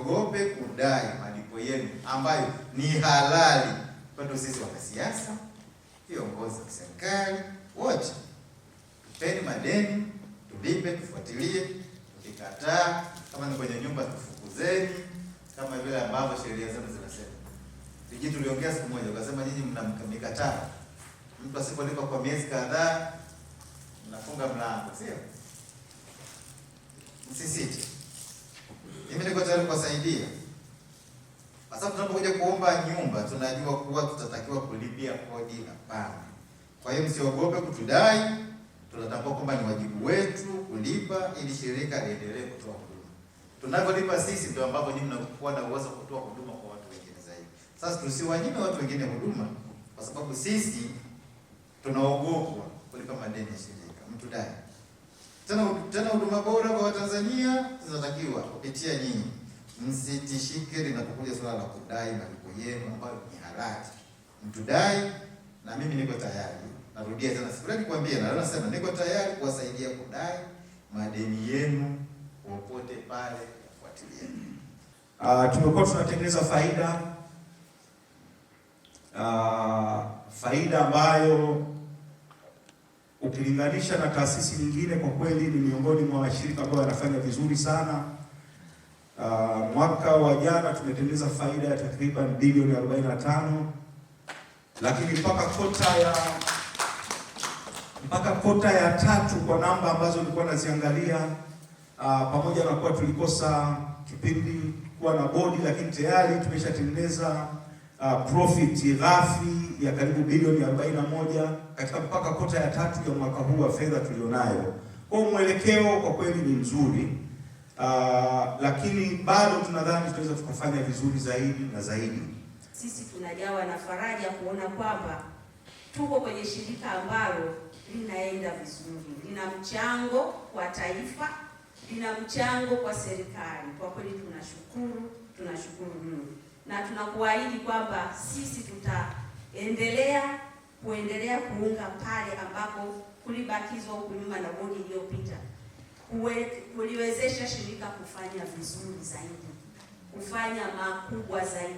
Msiogope kudai malipo yenu ambayo ni halali kwetu sisi wanasiasa, viongozi wa serikali wote. Tupeni madeni, tulipe, tufuatilie. Tukikataa, kama ni kwenye nyumba tufukuzeni, kama vile ambavyo sheria zenu zinasema. Vijiji tuliongea siku moja, ukasema nyinyi mna mikataba, mtu asipolipa kwa miezi kadhaa mnafunga mlango, sio? Msisite. Mimi niko tayari kuwasaidia. Kwa sababu tunapokuja kuomba nyumba tunajua kuwa tutatakiwa kulipia kodi na pango. Kwa hiyo msiogope kutudai, tunatambua kwamba ni wajibu wetu kulipa ili shirika liendelee kutoa huduma. Tunavyolipa sisi ndio ambapo nyinyi mnakuwa na uwezo kutoa huduma kwa watu wengine zaidi. Sasa tusiwanyime watu wengine huduma kwa sababu sisi tunaogopwa kulipa madeni ya shirika. Mtudai. Tena tena huduma bora kwa Watanzania zinatakiwa kupitia nyinyi. Msitishike linapokuja swala la kudai malipo yenu ambayo ni halali. Mtudai na mimi niko tayari. Narudia tena, sifurahi kuambia na nasema niko tayari kuwasaidia kudai madeni yenu popote pale, kufuatilia. Tumekuwa tunatengeneza faida faida ambayo ukilinganisha na taasisi nyingine kwa kweli ni miongoni mwa washirika ambao wanafanya vizuri sana. Mwaka wa jana tumetengeneza faida ya takriban bilioni 45, lakini mpaka kota ya tatu kwa namba ambazo nilikuwa naziangalia, pamoja na kuwa tulikosa kipindi kuwa na bodi, lakini tayari tumeshatengeneza profit ghafi ya karibu bilioni 41 katika mpaka kota ya tatu ya mwaka huu wa fedha tulionayo. Kwa mwelekeo kwa kweli ni mzuri, lakini bado tunadhani tunaweza tukafanya vizuri zaidi na zaidi. Sisi tunajawa na faraja kuona kwamba tuko kwenye shirika ambalo linaenda vizuri, lina mchango kwa taifa, lina mchango kwa serikali. Kwa kweli tunashukuru, tunashukuru mno, na tunakuahidi kwamba sisi tutaendelea kuendelea kuunga pale ambapo kulibakizwa huku nyuma na bodi iliyopita, kuliwezesha shirika kufanya vizuri zaidi, kufanya makubwa zaidi.